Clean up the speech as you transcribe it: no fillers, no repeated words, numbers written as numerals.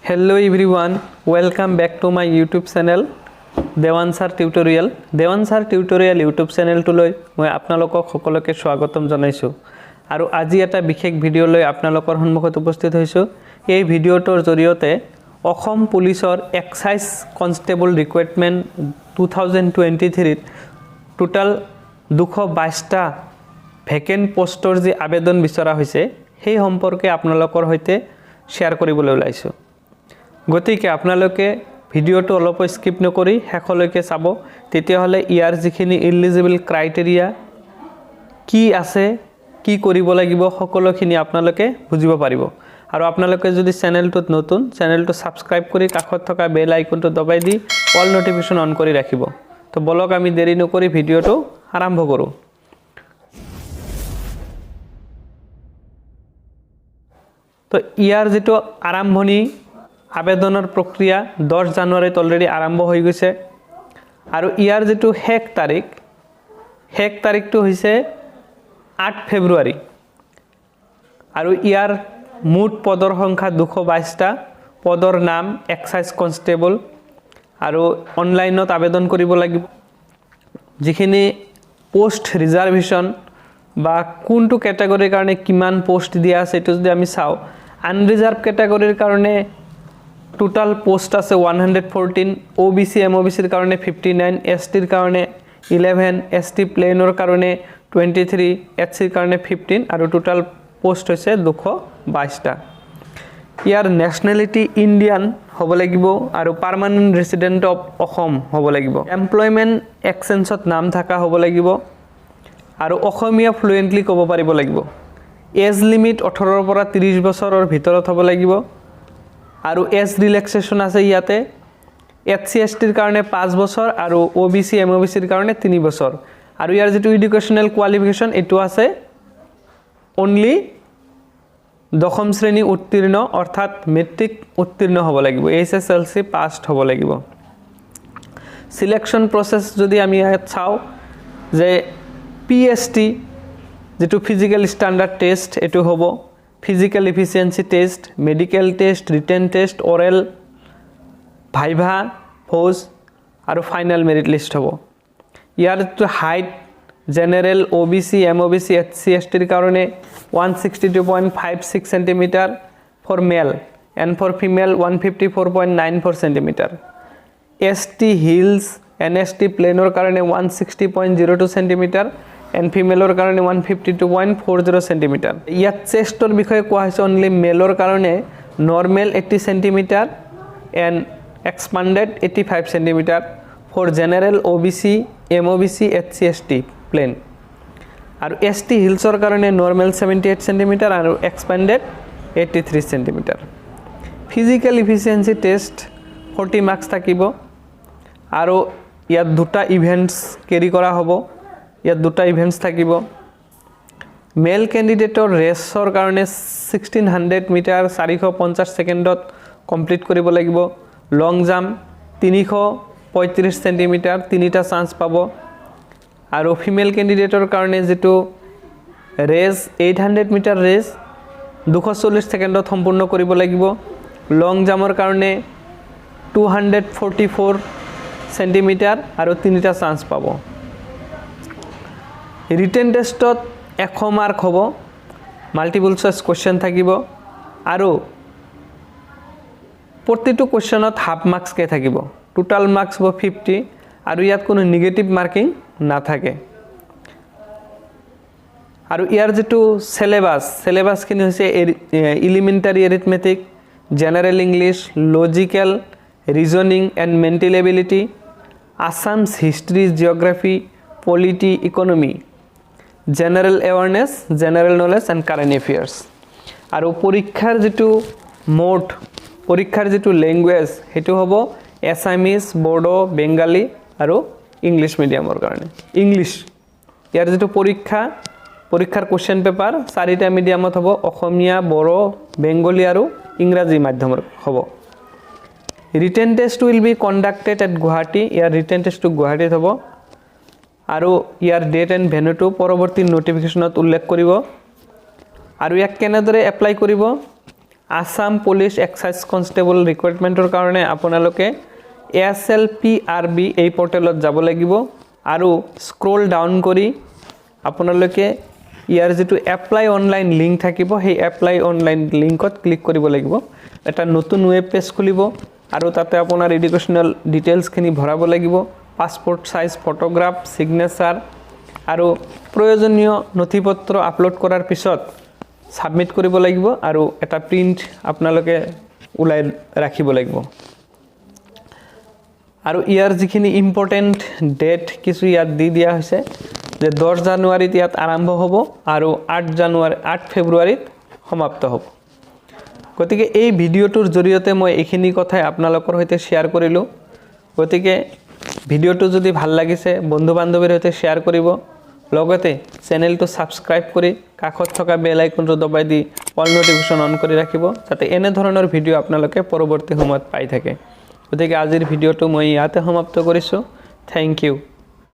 Hello everyone, welcome back to my YouTube channel, Dewan sir tutorial. Dewan sir tutorial YouTube চেনেলটোলৈ মই আপোনালোকক সকলোকে স্বাগতম জনাইছোঁ আৰু আজি এটা বিশেষ ভিডিঅ' লৈ আপোনালোকৰ সন্মুখত উপস্থিত হৈছোঁ। এই ভিডিঅ'টোৰ জৰিয়তে অসম পুলিচৰ এক্সাইজ কনষ্টেবল ৰিক্ৰুইটমেণ্ট 2023ত টোটেল 222টা ভেকেণ্ট পষ্টৰ যি আবেদন বিচৰা হৈছে, সেই সম্পৰ্কে আপোনালোকৰ সৈতে শ্বেয়াৰ কৰিবলৈ ওলাইছোঁ। গতিকে আপোনালোকে ভিডিঅ'টো অলপো স্কিপ নকৰি শেষলৈকে চাব। তেতিয়াহ'লে ইয়াৰ যিখিনি ইলিজিবল ক্ৰাইটেৰিয়া কি আছে, কি কৰিব লাগিব, সকলোখিনি আপোনালোকে বুজিব পাৰিব। আৰু আপোনালোকে যদি চেনেলটোত নতুন, চেনেলটো ছাবস্ক্ৰাইব কৰি কাষত থকা বেল আইকনটো দবাই দি অল ন'টিফিকেশ্যন অন কৰি ৰাখিব। তো বলক, আমি দেৰি নকৰি ভিডিঅ'টো আৰম্ভ কৰোঁ। তো ইয়াৰ যিটো আৰম্ভণি, আবেদনৰ প্ৰক্ৰিয়া 10 জানুৱাৰীত অলৰেডি আৰম্ভ হৈ গৈছে আৰু ইয়াৰ যিটো শেষ তাৰিখ, শেষ তাৰিখটো হৈছে 8 ফেব্ৰুৱাৰী। আৰু ইয়াৰ মুঠ পদৰ সংখ্যা 222টা। পদৰ নাম এক্সাইজ কনষ্টেবল আৰু অনলাইনত আবেদন কৰিব লাগিব। যিখিনি পষ্ট ৰিজাৰ্ভেশ্যন বা কোনটো কেটেগৰীৰ কাৰণে কিমান পষ্ট দিয়া আছে, এইটো যদি আমি চাওঁ, আনৰিজাৰ্ভ কেটেগৰীৰ কাৰণে টোটাল পষ্ট আছে 114, অ' B C, M O' B চিৰ কাৰণে 59, এছ টিৰ কাৰণে 11, এছ টি প্লেনৰ কাৰণে 23, এছ চিৰ কাৰণে 15 আৰু টোটাল পষ্ট হৈছে 222টা। ইয়াৰ নেশ্যনেলিটি ইণ্ডিয়ান হ'ব লাগিব আৰু পাৰ্মানেণ্ট ৰেচিডেণ্ট অফ অসম হ'ব লাগিব। এমপ্লয়মেণ্ট এক্সচেঞ্জত নাম থকা হ'ব লাগিব আৰু অসমীয়া ফ্লুৱেণ্টলি ক'ব পাৰিব লাগিব। এজ লিমিট 18ৰ পৰা 30 বছৰৰ ভিতৰত হ'ব লাগিব আৰু এজ ৰিলেক্সেশ্যন আছে ইয়াতে। এছ চি, এছ টিৰ কাৰণে 5 বছৰ আৰু অ' B C, M O' B চিৰ কাৰণে 3 বছৰ। আৰু ইয়াৰ যিটো এডুকেশ্যনেল কোৱালিফিকেশ্যন, এইটো আছে অনলি দশম শ্ৰেণী উত্তীৰ্ণ, অৰ্থাৎ মেট্ৰিক উত্তীৰ্ণ হ'ব লাগিব, এইচএছএলচি পাছড হ'ব লাগিব। চিলেকশ্যন প্ৰচেছ যদি আমি ইয়াত চাওঁ যে পিএছটি, যিটো ফিজিকেল ষ্টেণ্ডাৰ্ড টেষ্ট, এইটো হ'ব physical efficiency test, medical test, written test, oral, viva voce আৰু ফাইনেল মেৰিট লিষ্ট হ'ব। ইয়াৰ যিটো height, general, O' B C, M O' B C, S C, S টিৰ কাৰণে 162.56 centimeter for male and for female 154.94 centimeter। ST hills, NST প্লেনৰ কাৰণে 160.02 centimeter and ফিমেলৰ কাৰণে 152.40 centimeter। ইয়াত চেষ্টৰ বিষয়ে কোৱা হৈছে, অনলি মেলৰ কাৰণে normal 80 centimeter and expanded 85 centimeter for general, OBC, MOBC, SC, ST plain. আৰু এছ টি হিলছৰ কাৰণে নৰ্মেল 78 চেণ্টিমিটাৰ আৰু expanded 83 centimeter। Physical efficiency test 40 marks থাকিব আৰু ইয়াত দুটা ইভেণ্টছ কেৰি কৰা হ'ব। ইয়াত দুটা ইভেণ্টছ থাকিব। মেল কেণ্ডিডেটৰ ৰেচৰ কাৰণে 1600 মিটাৰ 450 ছেকেণ্ডত কমপ্লিট কৰিব লাগিব। লং জাম্প 335 চেণ্টিমিটাৰ, তিনিটা চান্স পাব। আৰু ফিমেল কেণ্ডিডেটৰ কাৰণে যিটো ৰেচ, 800 মিটাৰ ৰেচ 240 ছেকেণ্ডত সম্পূৰ্ণ কৰিব লাগিব। লং জাম্পৰ কাৰণে 244 চেণ্টিমিটাৰ আৰু তিনিটা চান্স পাব। ৰিটেন টেষ্টত 100 মাৰ্ক হ'ব, মাল্টিপল চইচ কুৱেশ্যন থাকিব আৰু প্ৰতিটো কুৱেশ্যনত হাফ মাৰ্কছকৈ থাকিব। টোটাল মাৰ্কছ হ'ব 50 আৰু ইয়াত কোনো নিগেটিভ মাৰ্কিং নাথাকে। আৰু ইয়াৰ যিটো চেলেবাছ, চেলেবাছখিনি হৈছে elementary arithmetic, general English, logical reasoning and mental ability, Assam's history, geography, polity, economy, general awareness, general knowledge and current affairs। আৰু পৰীক্ষাৰ যিটো মোড, পৰীক্ষাৰ যিটো লেংগুৱেজ, সেইটো হ'ব এছামিজ, বড়ো, বেংগালী আৰু ইংলিছ মিডিয়ামৰ কাৰণে ইংলিছ। ইয়াৰ যিটো পৰীক্ষা, পৰীক্ষাৰ কুৱেশ্যন পেপাৰ চাৰিটা মিডিয়ামত হ'ব, অসমীয়া, বড়ো, বেংগলী আৰু ইংৰাজী মাধ্যমৰ হ'ব। Written test will be conducted at Guwahati। Year written টেষ্টটো গুৱাহাটীত হ'ব আৰু ইয়াৰ ডেট এণ্ড ভেন্যুটো পৰৱৰ্তী ন'টিফিকেশ্যনত উল্লেখ কৰিব। আৰু ইয়াক কেনেদৰে এপ্লাই কৰিব? আছাম পুলিচ এক্সাইজ কনষ্টেবল ৰিক্ৰুইটমেণ্টৰ কাৰণে আপোনালোকে এছএলপিআৰবি এই পৰ্টেলত যাব লাগিব আৰু স্ক্ৰল ডাউন কৰি আপোনালোকে ইয়াৰ যিটো এপ্লাই অনলাইন লিংক থাকিব, সেই এপ্লাই অনলাইন লিংকত ক্লিক কৰিব লাগিব। এটা নতুন ৱেব পেজ খুলিব আৰু তাতে আপোনাৰ এডুকেশ্যনেল ডিটেইলছখিনি ভৰাব লাগিব, পাছপৰ্ট চাইজ ফটোগ্ৰাফ, ছিগনেচাৰ আৰু প্ৰয়োজনীয় নথি পত্ৰ আপলোড কৰাৰ পিছত ছাবমিট কৰিব লাগিব আৰু এটা প্ৰিণ্ট আপোনালোকে ওলাই ৰাখিব লাগিব। আৰু ইয়াৰ যিখিনি ইম্পৰ্টেণ্ট ডেট কিছু ইয়াত দি দিয়া হৈছে যে 10 জানুৱাৰীত ইয়াত আৰম্ভ হ'ব আৰু 8 জানুৱাৰী, 8 ফেব্ৰুৱাৰীত সমাপ্ত হ'ব। গতিকে এই ভিডিঅ'টোৰ জৰিয়তে মই এইখিনি কথাই আপোনালোকৰ সৈতে শ্বেয়াৰ কৰিলোঁ। গতিকে ভিডিঅ'টো যদি ভাল লাগিছে, বন্ধু বান্ধৱীৰ সৈতে শ্বেয়াৰ কৰিব, লগতে চেনেলটো ছাবস্ক্ৰাইব কৰি কাষত থকা বেল আইকনটো দবাই দি অল ন'টিফিকেশ্যন অন কৰি ৰাখিব, যাতে এনেধৰণৰ ভিডিঅ' আপোনালোকে পৰৱৰ্তী সময়ত পাই থাকে। গতিকে আজিৰ ভিডিঅ'টো মই ইয়াতে সমাপ্ত কৰিছোঁ। Thank U.